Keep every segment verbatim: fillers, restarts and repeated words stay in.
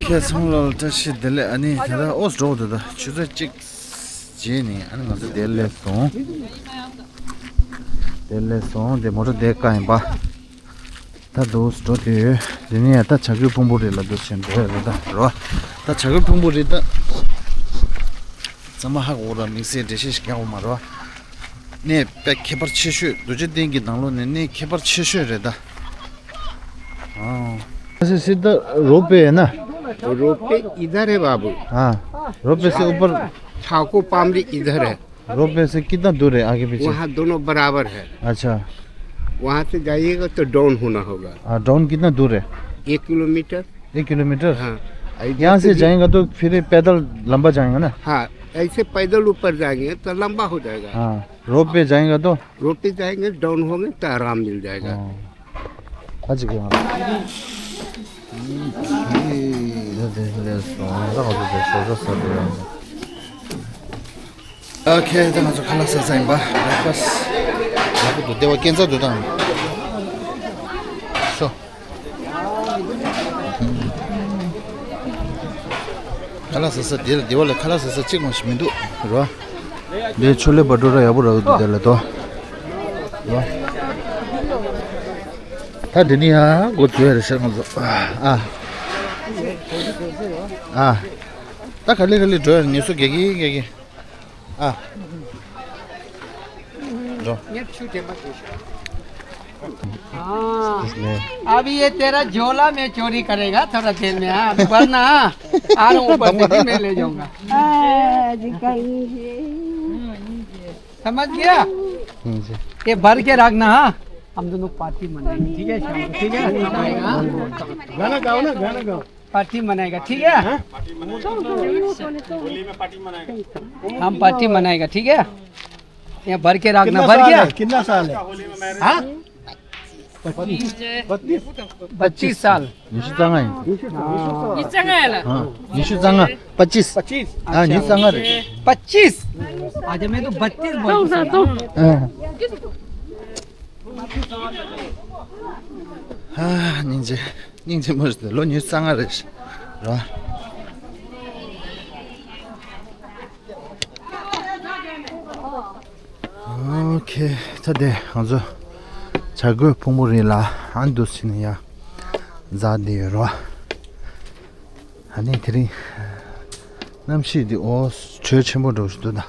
ཁྱེད་ཚང་ལ་བཀྲ་ཤིས་བདེ་ལེགས། ཨ་ནི་ད་ལྟ་ཨོ་སི་འགྲོ་འདུག་ད་ཆུ་ཚོད་གཅིག་རྗེས་ནས་ཨ་ནི་ང་ཚོ་དེར་སླེབས་སོང་། དེར་སླེབས་སོང་། དེ་མོ་ཊ་དེ་བཀག་ཡིན་པ། ད་འདུག་འགྲོ་དུས་དེ་ནས་ད་བྱ་རྒོད་ཕུང་པོ་རི་ལ་འདུག་ཕྱིན་འགྲོ་ཡ་རེད་ད་རོ། ད་བྱ་རྒོད་ཕུང་པོ་རི་ད་ཚང་མ་ཧ་གོ་ར། དམིགས་བསལ་འགྲེལ་བཤད་ཞིག་རྒྱག་དགོས་མ་རེད་བ། གནས་དཔེ་ཁྱད་པར་ཆེ་ཤོས། རྡོ་རྗེ་གདན་གྱི་ནང་ལོགས་ནས་གནས་ཁྱད་པར་ཆེ་ཤོས་རེད་ད། ཨ། ཨ་སི་སི་ད་རོ་པེ་ཡིན་ན། रोपवे इधर है बाबू। हाँ। रोपे से ऊपर। छाको पामरी इधर है। रोपे से कितना दूर है आगे पीछे? वहाँ दोनों बराबर है। अच्छा। वहाँ से जाइएगा तो डाउन होना होगा। हाँ, डाउन कितना दूर है? एक किलोमीटर। एक किलोमीटर? हाँ। इधर यहाँ से भी जाएगा तो फिर पैदल लंबा जाएगा ना? हाँ, ऐसे पैदल ऊपर जाएंगे तो लंबा हो जाएगा। हाँ, रोप पे जाएगा तो? रोप पे जाएंगे, डाउन होंगे तो आराम मिल जाएगा। हाँ। आज क्या? ཨོ་ཁེ། ད་ང་ཚོ་ཁ་ལག་ཟ་ས་ཡིན་པ། བྷེ་རེག་ཕ་སི། ཡག་པོ་འདུག་སྡེ་བ་སྐྱེན་ཚ་འདུག་དང་། སོ། ཁ་ལག་ཟ་ས་དེ་ལ་སྡེ་བ་ལ་ཁ་ལག་ཟ་ས་གཅིག་མ་ཞིག་མི་འདུག་རོ། འདི་ཆོ་ལེ་བ་ཊུ་ར་ཡག་པོ་རག་འདུག་དེ་ལ་དོ། རོ། ད་འདི་ནི་ཡང་འགོ་ཚུགས་ཡ་རེད་ཤག་ང་ཚོ། ཨ། ཨ། ད་ག་ལེ་ག་ལེ་འགྲོ་ཡ་རེད། ངལ་གསོ་རྒྱག་གི་རྒྱག་གི། ཨ། འགྲོ། हाँ। अब ये तेरा झोला में चोरी करेगा थोड़ा देर में, हाँ, अभी भरना, हाँ। आ रहा हूँ ऊपर से, फिर मैं ले जाऊंगा। हाँ, जी, कहीं से। समझ गया? हम्म, जी। ये भर के रखना, हाँ। हम दोनों पार्टी मनाएंगे, ठीक है, शाम को, ठीक है? गाना गाओ ना, गाना गाओ। पार्टी मनाएगा, ठीक है? हाँ? हम पार्टी मनाएगा, ठीक है? यहाँ भर के रखना, कितना भर साल गया? है? कितना साल है? हाँ? पच्चीस। बत्तीस। पच्चीस साल। ཉི་ཤུ་རྩ་ལྔ་ཡིན། ཉི་ཤུ་རྩ་ལྔ་ཡིན་ལ། ཨ། ཉི་ཤུ་རྩ་ལྔ། पच्चीस། पच्चीस। ཨ། ཉི་ཤུ་རྩ་ལྔ་རེད། पच्चीस। अच्छा, मैं तो बत्तीस बोल रहा हूँ। ཨ། ཨ། སྙིང་རྗེ། སྙིང་རྗེ་མོ་རེད། ལོ་ཉི་ཤུ་རྩ་ལྔ་རེད་ར། ཨོ་ཁེ། ད་དེ་ང་ཚོ་བྱ་རྒོད་ཕུང་པོ་རི་ལ་ཨ་འདུག་ཕྱིན་ནས་ཡ་འཛེགས་བསྡད་ཡོད་ར། ཨ་ནི་དེ་རིང་གནམ་གཤིས་འདི་ཨོ་དྲོད་ཆེན་པོ་འགྲོ་བཞིན་འདུག་ད།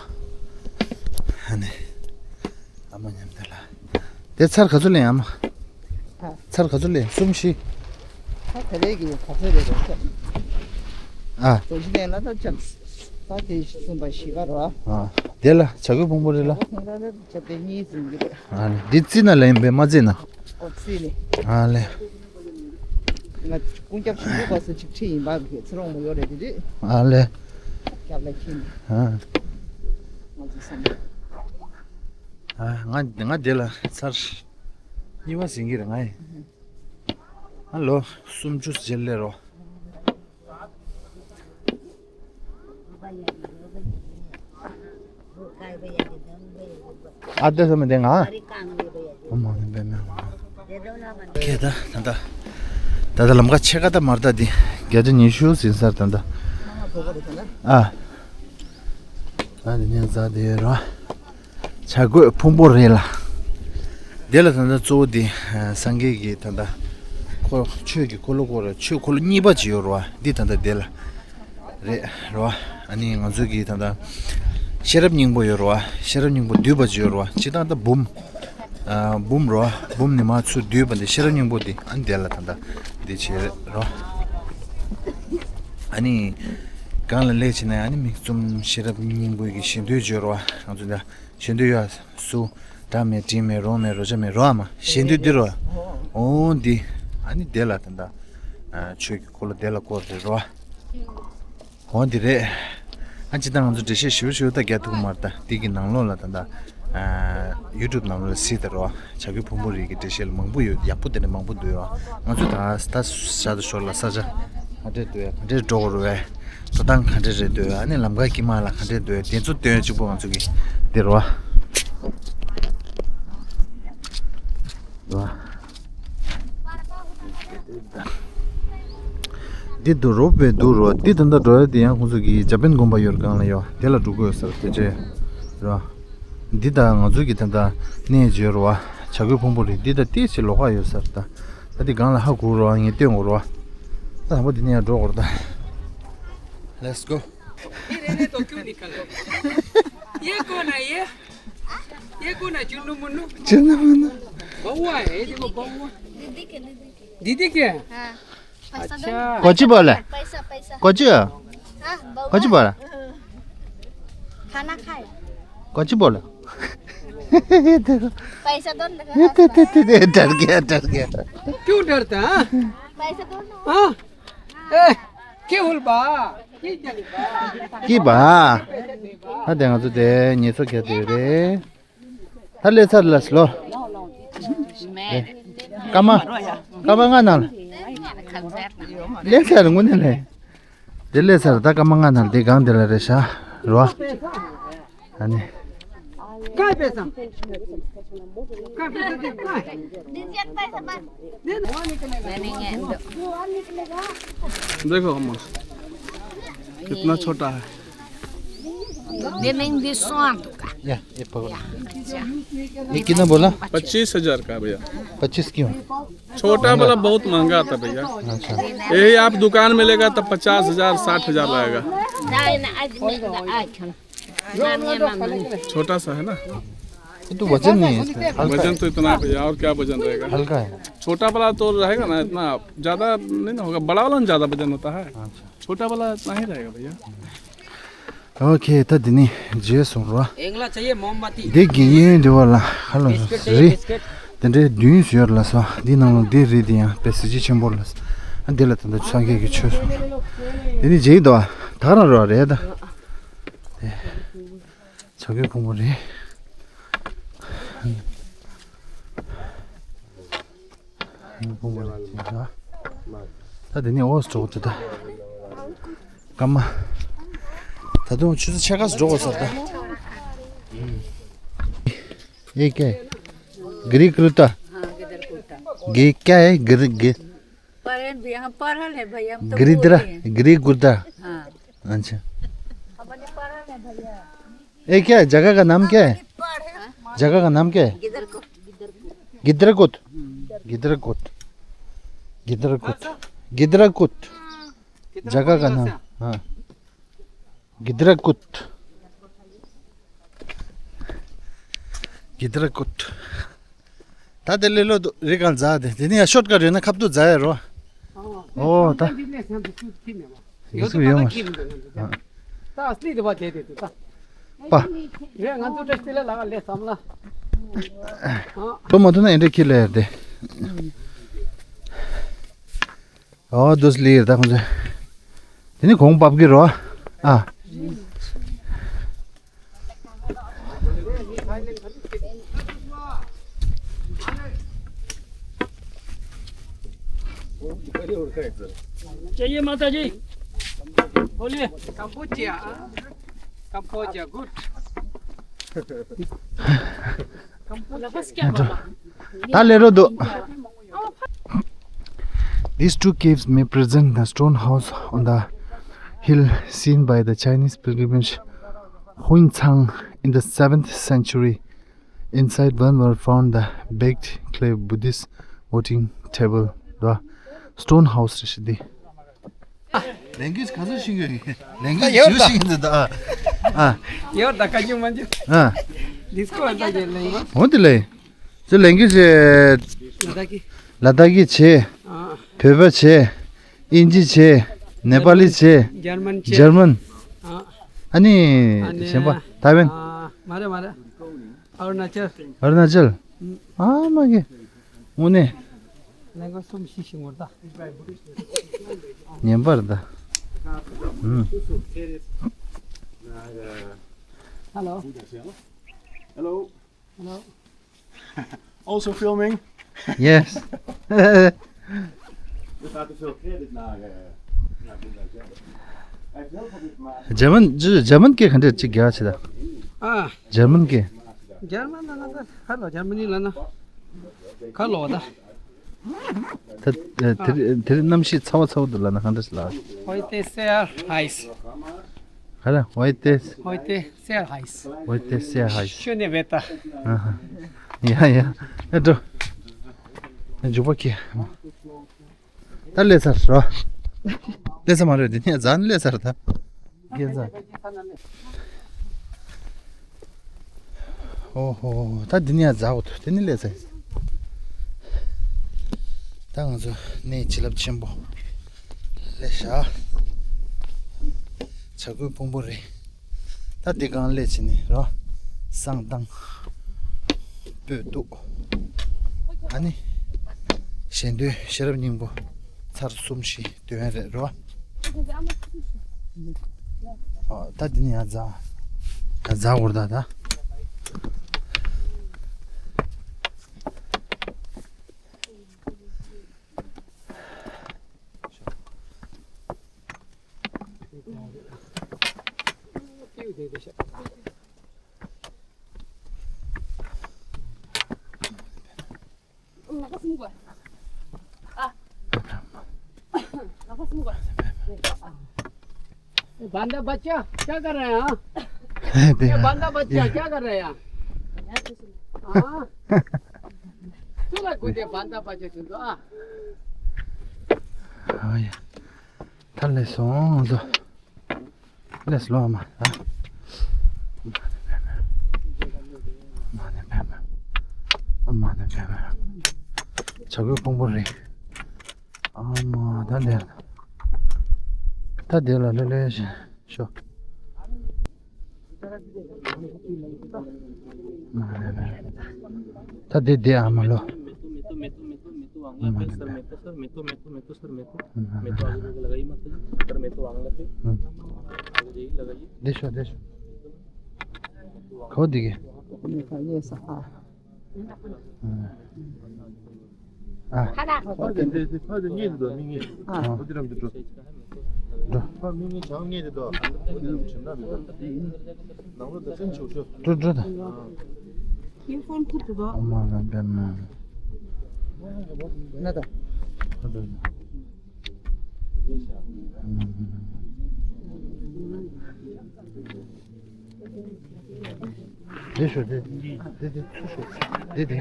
ཨ་ནི་ཨ་མ་མཉམ་དུ་ལ། དེ་ཚར་ག་ཚོད་ལེན་ཨ་མ། ཚར་ག་ཚོད་ལེན། གསུམ་བཞི། ད་དེ་རེད་ཀྱི་ག་ཚོད་རེད་རེད། ཨ། ད་བཞི་ལེན་ལ་ད་ཆབ། ད་དེ་གསུམ་པ་བཞི་པ་རོ། ཨ། དེ་ལ་བྱ་རྒོད་ཕུང་པོ་རི་ལ། ཁོང་རང་ལ་ཆབ་དེ་གཉིས་ཟིན་གྱི་རེད། ཨ་ནི་འདི་རྩི་ན་ལེན་པས་མ་རྩི་ན། ཨོ་རྩི་ནི། ཨ་ལེ། ང་ཀུན་ཁྱབ་ཞུ་གི་གོ་ས་ཅིག་ཁྲིད་ཡིན་པ་གི་ཚེ་རོང་མོ་ཡོད་རེད་དེ་དུས། ཨ་ལེ། རྒྱབ་ལ་ཁྱིམ། ཨ། ང་ཚོ་བསམ། ཨ། ང་ང་དེ་ལ་ཚར་གཉིས་པ་ཟིན་གྱི་རེད་ང་ཡིན། ཨ་ལོ་སུམ་ཅུ་རྗེས་སླེབས་རོགས། ཨ་ཏི་སོ་མི་དེ་ང་། ཨོ་མ་ནི་པེ་མེ། ཁྱེད་ད་ད་ད་ད་ལམ་ཁ་ཕྱེད་ཀ་ད་མར་ད་དེ་བརྒྱ་ཆ་ཉི་ཤུ་ཟིན་སར་ད་ད། ཨ། ཨ་དེ་ནས་ཟ་དེ་ར། བྱ་རྒོད་ཕུང་པོ་རི་ལ། དེ་ལ་ད་ལྟ་གཙོ་བོ་འདི་སངས་རྒྱས་ཀྱི་ད་ལྟ་འཁོར་ཆོས་ཀྱི་འཁོར་ལོ་བསྐོར་ར། ཆོས་འཁོར་ལོ་གཉིས་པ་ཅིག་ཡོད་རེད་བ། འདི་ད་ལྟ་དེ་ལ་རེད་རེད་བ། ཨ་ནི་ང་ཚོ་གི་ད་ལྟ་ཤེས་རབ་སྙིང་པོ་ཡོད་རེད་བ། ཤེས་རབ་སྙིང་པོ་བསྡུས་པ་ཅིག་ཡོད་རེད་བ། སྤྱིར་བཏང་ད་འབུམ། ཨ། འབུམ་རེད་བ། འབུམ་ནི་མ་ཚུར་བསྡུས་པ་འདི་ཤེས་རབ་སྙིང་པོ་འདི་ཨ་ནི་དེ་ལ་ད་ལྟ་འདི་བྱས་རེད་བ། ཨ་ནི་སྒང་ལ་སླེབས་བྱས་ནས་ཨ་ནི་མིག་བཙུམ་ཤེས་རབ་སྙིང་པོ་གི་ཞལ་འདོན་ཅིག་ཡོད་རེད་བ། ང་ཚོ་འདི། ཞལ་འདོན་ཡ་སུ། སྒྲ་མེད་དྲི་མེད་རོ་མེད་རོ་ཅ་མེད་རོ་ཨ་མ། ཞལ་འདོན་འདི་རོ། འོ་འདི། ཨ་ནི་དེ་ལ་ད་ལྟ། ཨ། ཆོས་ཀྱི་འཁོར་ལོ་དེ་ལ་བསྐོར་རེད་རོ། འོ་འདི་རེད། ཨ་ཅི་ད་ང་ཚོ་འགྲེལ་བཤད་ཞིབ་ཞིབ་ད་རྒྱག་ཐུབ་མ་རེད་ད། འདི་གི་ནང་ལོགས་ལ་ད་ལྟ། ཨ། ཡུ་ཊུབ་ནང་ལོགས་ལ་གཟིགས་ད་རོ། བྱ་རྒོད་ཕུང་པོ་རི་གི་འགྲེལ་བཤད་ལ་མང་པོ་ཡོད། ཡག་པོ་དེ་འདྲ་མང་པོ་འདུག་ཡོ། ང་ཚོ་ད་ད་ཤར་དུ་ཞོར་ལ་ས་ཆ་ག་འདྲས་འདུག་ཡ། ག་འདྲས་འགྲོ་དགོས་རེད་བས། འགྲོ་སྟངས་ག་འདྲས་རེད་འདུག་ཨ་ནི་ལམ་ཁ་དཀྱིལ་མ་ལ་ག་འདྲས་འདུག་དེ་ཚོ་སྟོན་གཅིག་པོ་ང་ཚོ་གི་འདིར་བ། བ། འདི་དུ་རོབ་པའི་འདུག་རོ། འདི་ད་ལྟ་འགྲོ་ཡ་དེ་ཡང་ཁོང་ཚོ་གི་ཇ་པན་དགོན་པ་ཡོད་སྒང་ལ་ཡོད། དེ་ལ་འགྲོ་དགོས་ཟེར་དེ་རྗེས་རོ། འདི་ད་ང་ཚོ་གི་ད་ལྟ་གནས་བརྗོད་རོ། བྱ་རྒོད་ཕུང་པོ་རེད། འདི་ད་ཏི་ཅི་ལོགས་ཀ་ཡོད་ཟེར་ད། ད་འདི་སྒང་ལ་ཧ་གོ་རོ། ངས་སྟོན་དགོས་རོ། ད་དང་པོ་འདི་ནས་ཡར་འགྲོ་དགོས་རེད་ད། Let's go. ये रहने दो, क्यों निकल रहे? ये कौन है ये? ये कौन है? जुन्नू मुन्नू? जुन्नू मुन्नू। बउआ है, ये देखो बउआ। दीदी के, दीदी के। दीदी के? हाँ। पैसा दो। अच्छा। कोची बोले? पैसा, पैसा। कोची? हाँ, बउआ। कोची बोला? खाना खाए। कोची बोला? पैसा दो ना। ये तो, तो, तो, तो, डर गया, डर गया। क्यों डरता है? पैसा दो ना। हाँ? ए, के हुल बा? के चले बा? के बा? ད་དེ་ང་ཚོ་དེ་ཉེས་ཚོ་ག་དེ་རེད། ད་ལས་ཚར་ལ་སློ། སྐར་མ། སྐར་མ་ལྔ་ནང་། ལས་ཚར་དངོས་གནས་ལས། དེ་ལས་ཚར་ད་སྐར་མ་ལྔ་ནང་དེ་སྒང་དེ་ལ་རེད་ཤག་རོ། ཨ་ནི། काय पैसा? काय पैसा दे? काय? देखो हम कितना छोटा है। दे नहीं दे सौ का। या, ये पकड़ो। ये कितना बोला? पच्चीस हजार का भैया। पच्चीस क्यों? छोटा वाला बहुत महंगा आता भैया। अच्छा। यही आप दुकान में लेगा तो पचास हजार, साठ हजार लगेगा। नहीं, नहीं, आज नहीं, आज छोटा सा है ना। ये तो वजन नहीं है इसका, हल्का वजन है। तो इतना है भैया, और क्या वजन रहेगा? हल्का है। छोटा वाला तो रहेगा ना, इतना ज्यादा नहीं ना होगा, बड़ा वाला ना ज्यादा वजन होता है। अच्छा। छोटा वाला इतना ही रहेगा भैया। OK, ད་འདི་ནི་རྗེས་སོང་རོ། एक ला चाहिए मोमबत्ती। འདི་དགེ་རྒན་འདི་བ་ལ་ཧ་ལ་बिस्किट चाहिए, རི། बिस्किट। དེ་འདྲའི་བདུན་ཡོད་ལ་སོ། འདི་ནང་ལ་འདི་རི་འདི་ཡང་དཔེ་གཟི་བརྗིད་ཆེན་པོ་ལ་སོ། ཨ་འདི་ལ་ད་ལྟ་སངས་རྒྱས་ཀྱི་ཆོས་སོ། འདི་ནི་རྗེས་དོ། ད་ག་རང་རོ་རེད་ད། དེ། བྱ་རྒོད་ཕུང་པོ་རེད། ཕུང་པོ་རེད་ཅེས་ད། ད་དེ་ནས་འོག་འགྲོ་དགོས་ད། སྐར་མ། ད་དུང་ཆུ་ཚོད་ཕྱེད་ཀ་ཙམ་འགྲོ་དགོས་ས་ད། ये क्या है? गिरी कुर्ता। हाँ, गिदर कुर्ता। ये क्या है? गिर गिर पर हम, यहाँ पर है भाई, हम तो गिरिद्रा बोलते हैं। गिरी कुर्ता। हाँ। अच्छा। ये क्या है? जगह का नाम क्या है? जगह का नाम क्या है? गिदरकोट। गिदरकोट। गिदरकोट। गिदरकोट। गिदरकोट। जगह का नाम। हाँ। गिदरकोट। गिदरकोट। ད་དེ་ལས་ལོ་རི་གང་འཛག་དེ། དེ་ནི་ཡ་ཤོར་ཀ་རེད་ན་ཁབ་ཏུ་འཛག་ཡ་རོ། ཨོ་ད། ཡོད་སུ་ཡོད་མ། ད་སླི་དེ་བ་དེ་དེ་དེ་ད། པ། རེད་ང་ཚོ་ཏྲ་སྟི་ལ་ལ་ལས་བསམ་ལ། ཏོ་མ་ཏོ་ན་ཨེ་འདྲ་ཁྱི་ལ་ཡར་དེ། ཨོ་དུས་ལི་ཡར་ད་ཁོང་ཚོ། དེ་ནི་གོང་བབ་ཀྱི་རོ། ཨ། चाहिए माता जी। बोलिए। Cambodia. Cambodia, good. Cambodia. ད་ལས་རོ་འདུག These two caves may present the stone house on the hill seen by the Chinese pilgrimage Huincang in the seventh century. Inside one were found the baked clay Buddhist voting table, the stone house རེད་ཤག་འདི། ལེང་གུ་ཨེཇ་ག་ཚོད་ཤེས་ཀྱི་ཡོད། ལེང་གུ་ཨེཇ་ཡོད་ད། ཞུ་ཤེས་ཀྱི་འདུག་ད། ཨ། ཡོད་ད་ག་རྒྱུ་མ་རྒྱུ། ཨ། ཌིས་ཀོ་ཨ་ད་ཡེ་ལེང་གུ། འོ་དེ་ལས། ཚེ་ལེང་གུ་ཨེཇ། ལ་དྭགས་ཀྱི། ལ་དྭགས་ཀྱི་བྱས། ཨ། བོད་པ་བྱས། དབྱིན་ཇི་བྱས། ནེ་པ་ལི་བྱས། འཇར་མན་བྱས། འཇར་མན། ཨ། ཨ་ནི། ཨ་ནི། གཞན་པ། ཐའེ་ཝན། ཨ། མ་རེད་མ་རེད། ཨ་རུ་ན་ཅལ། ཨ་རུ་ན་ཅལ། ཨ་མ་གི། དངོས་གནས། ལེང་གུ་གསུམ་བཞི་ཞིག་ངོ་ད། ངན་པར་ད། ཧུམ། Hello. Hello. Hello. Also filming? Yes. འཇར་མན། འཇར་མན་སྐད་ག་འདྲ་ཅིག་རྒྱག་ཆེ་ད། ཨ། འཇར་མན་སྐད། འཇར་མན་ལ་ན་ད་ཁ་ལོ་འཇར་མ་ནི་ལ་ན། ཁ་ལོ་ད། ད་དེ་རིང་གནམ་གཤིས་ཚ་བ་ཚ་བོ་འདུག་ལབ་ན་གང་འདྲ་ཞིག་ལབ། Heute sehr heiß. ག་རེ། Heute ist Heute sehr heiß. Heute sehr heiß. Schöne Wetter. ཡ་ཡ། ཨེ་འགྲོ། འཇུག་པ་ཁྱེར། ད་སླེབས་ཚར་རོ། སླེབས་ཚར་མ་རེད། འདི་ནས་ཛ་ནི་སླེབས་ཚར་ད། རྒན་ཚ། ཨོ་ཧོ། ད་འདི་ནས་ཛ་འོ་ཐུ་དེ་ནི་སླེབས་ཚར། ད་ང་ཚོ་གནས་བྱིན་རླབས་ཆེན་པོ་སླེབས་ཤག་བྱ་རྒོད་ཕུང་པོ་རི། ད་འདི་སྒང་སླེབས་བྱས་ནས་རོ། བསང་བཏང་། སྤོས་བཏུགས། ཨ་ནི། གཞན་དོན་ཤེས་རབ་སྙིང་པོ་ཚར་གསུམ་བཞི་འདོན་རེད་རོ། ཨོ་ད་འདི་ནི་ཡ་ཛ། ཡ་ཛ་འོར་ད་ད། बांदा बच्चा क्या कर रहा है? हाँ, ये बांदा बच्चा क्या कर रहा है? हाँ, चला गुदे बांदा बच्चा चुंदो आ। ཐར་ལས་སོང་ཟོ། ལས་ལོ་མ། མ་ནས་ཕེབས་མ། མ་ནས་ཕེབས་མ། བྱ་རྒོད་ཕུང་པོ་རི། ཨ་མ་ད་འདིར། ད་འདིར་ལ་ལེ་ལེ་ཤོ། ད་འདི་འདི་ཨ་མ་ལོ། मेरे को मेरे को मेरे को मेरे को सर मेरे को मेरे को सर मेरे को मेरे को आगे जाके लगाइए मत। सर मेरे को आगे लगे। हम्म। आगे जाइए लगाइए। देखो देखो। कहो दिखे। ये सफा। हाँ। हाँ। हाँ। हाँ। हाँ। འགྲོ། འགྲོ་འགྲོ་ད། ཡིན་ཧྥོན་ཁུར་དུ་དོ། ཨོཾ་ཨ་ནི་པདྨ། ན་ད། དེ་ཤོ་དེ། དེ་དེ་ཚུར་ཤོ། དེ་དེ།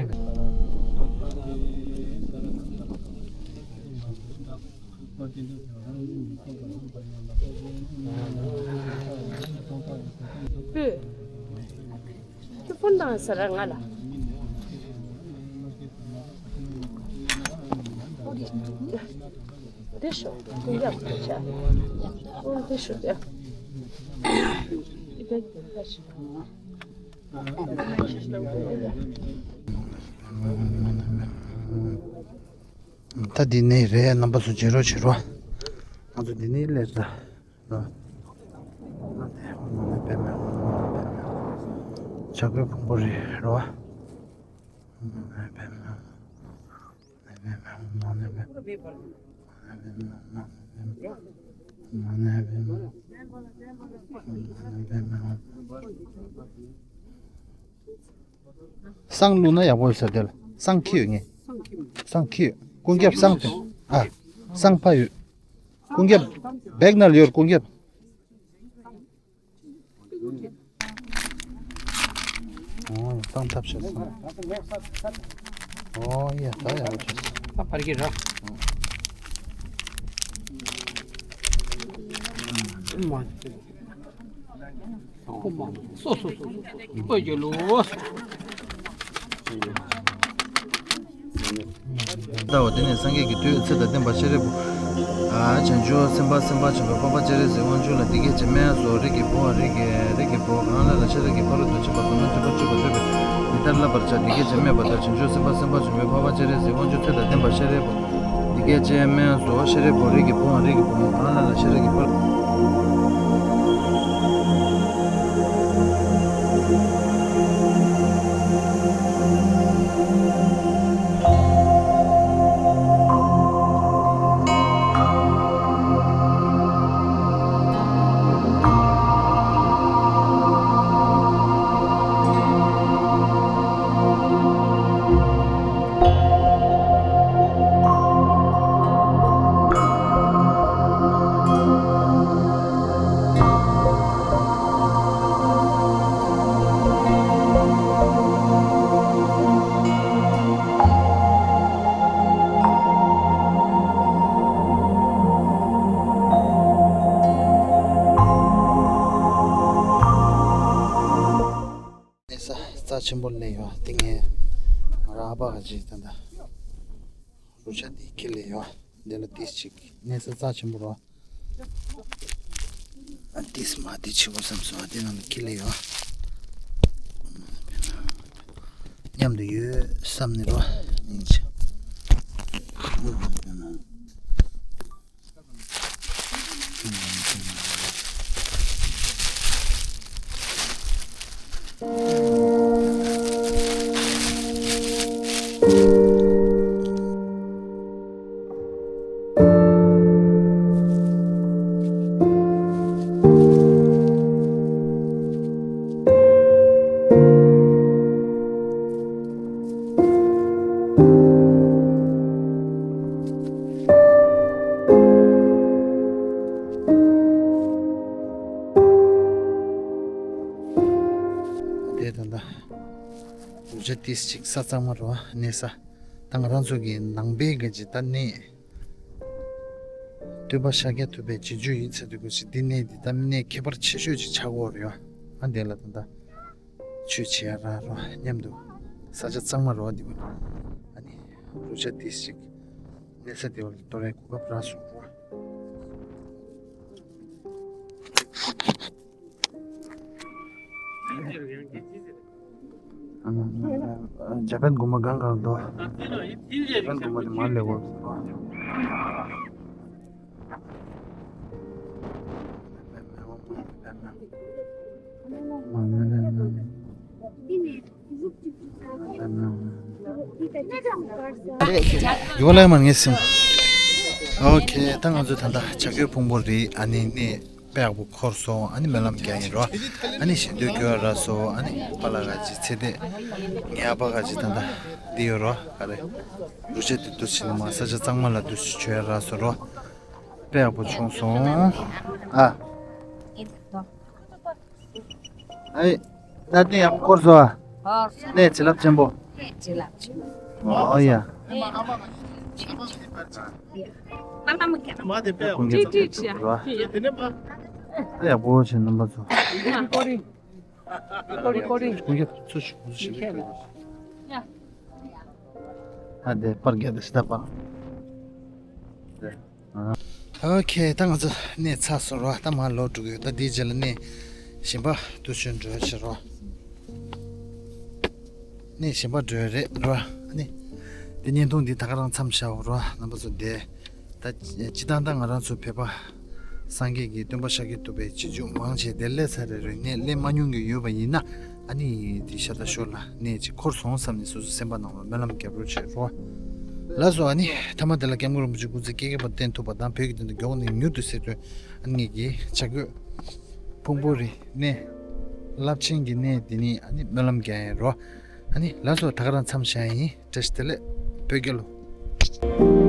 ཁྱོད་ཕོན་བཏང་ས་ར་ང་ལ། དེ་ཤོ་དེ་ཡག་པོ་ཆགས། དེ་ཤོ་དེ། ད་འདི་ནས་རེད། རྣམ་པ་ཚོ་བརྗེ་རོགས་བྱེད་རོགས། ང་ཚོ་འདི་ནས་སླེབས་ས་རོགས། བྱ་རྒོད་ཕུང་པོ་རི་རོགས། བསང་བླུགས་ན་ཡག་པོ་ཡོད་ས་དེ་ལ། བསང་ཁྱི་ཡོད་ངས། བསང་ཁྱི་ཡོད། ཀུན་ཁྱབ་བསང་དེ། ཨ། བསང་ཕ་ཡོད། ཀུན་ཁྱབ། བེག་ནང་ལ་ཡོད་ཀུན་ཁྱབ། ཨོ་བསང་ཐབས་ཤེས་སོང་། ཨོ་ཡ་ད་ཡག་པོ་བྱས་སོང་། ད་བར་གྱི་ར། མ། སོ་སོ་སོ་སོ་སོ་སོ་སོ་ལོ། ལྟ་བ་དེ་ནས་སངས་རྒྱས་ཀྱི་མཐུས་ཚེ་དང་ལྡན་པ་ཤཱ་རིའི་བུ། བྱང་ཆུབ་སེམས་དཔའ་སེམས་དཔའ་ཆེན་པོས་འཕགས་པ་སྤྱན་རས་གཟིགས་དབང་ཕྱུག་ལ་འདི་སྐད་ཅེས་སྨྲས་སོ། རིགས་ཀྱི་བུའམ་རིགས་ཀྱི་རིགས་ཀྱི་བུ་གང་ལ་ལ་ཤེས་རབ་ཀྱི་ཕ་རོལ་ཏུ་ཕྱིན་པ་གོང་མའི་ཆོས་པ་སྤྱོད་པ་ཐོས་པས་འདི་ལྟར་བསླབ་པར་བྱ། འདི་སྐད་ཅེས་སྨྲས་པ་དང་། བྱང་ཆུབ་སེམས་དཔའ་སེམས་དཔའ་ཆེན་པོས་འཕགས་པ་སྤྱན་རས་གཟིགས་དབང་ཕྱུག་ཚེ་དང་ལྡན་པ་ཤཱ་རིའི་བུ། འདི་སྐད་ཅེས་སྨྲས་སོ། ཤཱ་རིའི་བུ་རིགས་ཀྱི་བུའམ་རིགས་ཀྱི་བུ་མོ་གང་ལ་ལ་ཤེས་རབ་ཀྱི་ཕ་རོལ། ཆེན་པོ་སླེབས་ཡོད། དེ་ངས་ང་རང་ཨ་ཕ་ག་ཅིག་ད་ལྟ་རུ་ཆ་འདི་ཁྱེར་སླེབས་ཡོད། འདི་ལ་ཏིས་ཅིག་གནས་ས་རྩ་ཆེན་པོ་རོ། ཨ་ཏིས་མ་འདི་ཆེ་བོ་བསམ་སོང་། ཨ་དེ་ནང་ལ་ཁྱེར་སླེབས་ཡོད། མཉམ་དུ་ཡོད་བསམ་ནས་རོ། ཉིན་ཆེ། དེ་ད་ལྟ་རུ་ཆ་ཏིས་ཅིག་ས་གཙང་མ་རོ་གནས་ས། ད་ང་རང་ཚོ་གི་ནང་པའི་ག་ཅིག་ད་གནས། སྟོན་པ་ཤཱཀྱ་ཐུབ་པའི་རྗེས་འཇུག་ཡིན་ཚེ་དུས་ཀུན་ཞིག་འདི་གནས་འདི་ད་གནས་ཁྱད་པར་ཆེ་ཤོས་ཅིག་ཆགས་ཀྱི་ཡོད་རེད་ཡ། ཨ་འདི་ལ་ད་ལྟ་ཆོས་བྱེད་ཡ་ར་རོ་མཉམ་དུ་ས་ཆ་གཙང་མ་རོ་འདི་བ། ཨ་ནི་རུ་ཆ་ཏིས་ཅིག་གནས་ས་འདི་བ་ལ་གཏོར་ཡ་གོ་སྐབས་རག་སོང་རོ། འཇར་པན་དགོན་པ་གང་གང་འདུག་འཇར་པན་དགོན་པ་དེ་མར་སླེབས་དགོས། ཡོ་ལེ་མ་ངེས་སིམ། ཨོ་ཁེ། ད་ང་ཚོ་ད་ལྟ་བྱ་རྒོད་ཕུང་པོ་རི་ཨ་ནི་གནས་དཔེ་ཡག་པོ་འཁོར་སོང་། ཨ་ནི་སྨོན་ལམ་རྒྱག་ཡིན་རོ། ཨ་ནི་ཞལ་འདོན་སྐྱོར་རག་སོང་། ཨ་ནི་པཱ་ལགས་ཀྱི་ཚེ་འདས། ངའི་ཨ་ཕ་ཀྱི་ད་ལྟ་འདི་ཡོད་རོ། ག་རེ། རུ་ཆ་འདི་འདུག་སེ་མར་ས་ཆ་གཙང་མ་ལ་འདུག་སེ་བྱོན་རག་སོང་རོ། དཔེ་ཡག་པོ་བྱུང་སོང་། ཨ། ཨེ། ད་ལྟ་ཡག་པོ་འཁོར་སོང་ཨ། ཨོ། གནས་བྱིན་རླབས་ཆེན་པོ། གནས་བྱིན་རླབས་ཆེན་པོ། ཨོ་ཡ། ཀུན་མཁྱེན་ཚོ་ཞུ་རོགས། ཡག་པོ་བྱས་རྣམ་པ་ཚོ། ཀོ་རི་ཀོ་རི་ཀོ་རི་ཀོ་རི། ཀུན་མཁྱེན་ཚོ་ཞུ་ཞུ་ཞུ། ཨ་དེ་པར་རྒྱག་དེ་སི་ད་པར། ཨོ་ཁེ། ད་ང་ཚོ་གནས་ཚར་སོང་རོ། ད་མར་ལོག་འགྲོ་གི་ཡོད། ད་འདིའི་རྗེས་ལ་གནས་གཞན་པ་འདུག་སེ་འགྲོ་ཡ་ཆེ་རོ། གནས་གཞན་པ་འགྲོ་ཡ་རེད་རོ། ཨ་ནི་འདི་བརྙན་ཐུང་འདི་ད་ག་རང་མཚམས་བཞག་རོ། རྣམ་པ་ཚོ་དེ་ད་སྤྱིར་བཏང་ད་ང་རང་ཚོ་བོད་པ་སངས་རྒྱས་ཀྱི་སྟོན་པ་ཤཱཀྱ་ཐུབ་པའི་རྗེས་འཇུག་མང་ཆེ་དེ་སླེབས་ཚར་རེད། རེད་ནས་སླེབས་མ་མྱོང་གི་ཡོད་པ་ཡིན་ན། ཨ་ནི་དེ་ཤ་སྟག་ཤོར་ལ་གནས་ཅིག་འཁོར་སོང་བསམ་ནས་སོ་སོ་སེམས་པ་ནང་ལ་སྨོན་ལམ་རྒྱབ་རོགས་བྱེད་རོགས། ལགས་སོ། ཨ་ནི་མཐའ་མ་དེ་ལ་སྐྱབས་མགོན་རིན་པོ་ཆེ་སྐུ་ཚེ་བསྐལ་བརྒྱའི་བར་བརྟན་ཐུབ་པ་དང་། བོད་ཀྱི་དོན་དུ་མགྱོགས་ནས་མྱུར་དུ་གསལ་སྒྲོན། ཨ་ནི་ངེད་ཀྱི་བྱ་རྒོད་ཕུང་པོ་རི་གནས་རླབས་ཆེན་གྱི་གནས་འདི་ནི་ཨ་ནི་སྨོན་ལམ་རྒྱག་ཡིན་རོགས། ཨ་ནི་ལགས་སོ། ད་ག་རང་མཚམས་བཞག་ཡིན། བཀྲ་ཤིས་བདེ་ལེགས། བོད་རྒྱལ་ལོ།